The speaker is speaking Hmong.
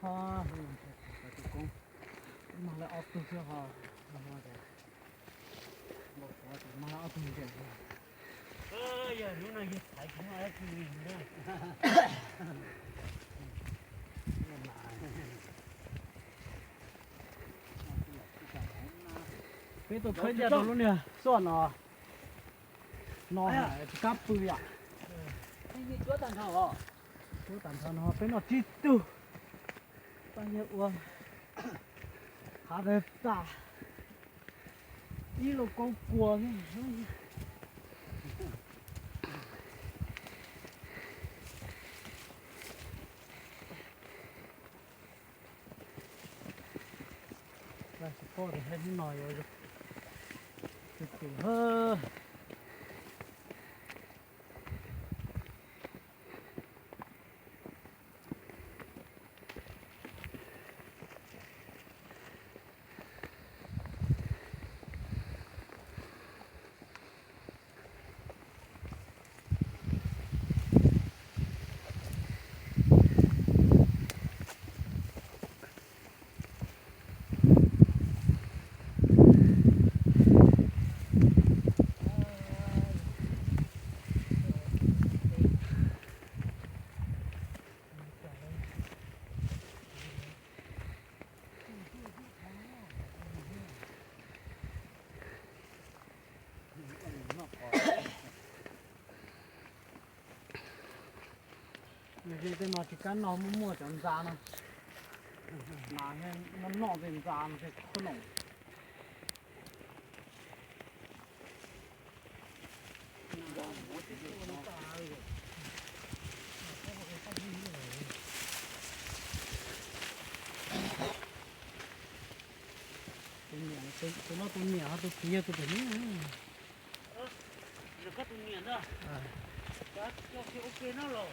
Ho, tus koob mag lawv ob tug xwb ho, mag lawv ob tug nce. Yog hnub no yog thaiv kuv muaj dab tsi li na. Peb tuaj khawb ncaj rau lub niag xuaj no, no tsis kam pw yom. Cuab tag nrho no peb noj tsib tug, pab yawg ua hav dawb tas, ib lub koob kua xwb. Tsis paub tias hnub no yuav tus tus hab. Tej no tsis kam noj, muaj muaj cov ntxa no, mas noj noj tej ntxa no thiaj khuv noom. Tus no tus niam ho tus txiv yog tus pem no. Koj tus niam ntag. Cov ua ke no los.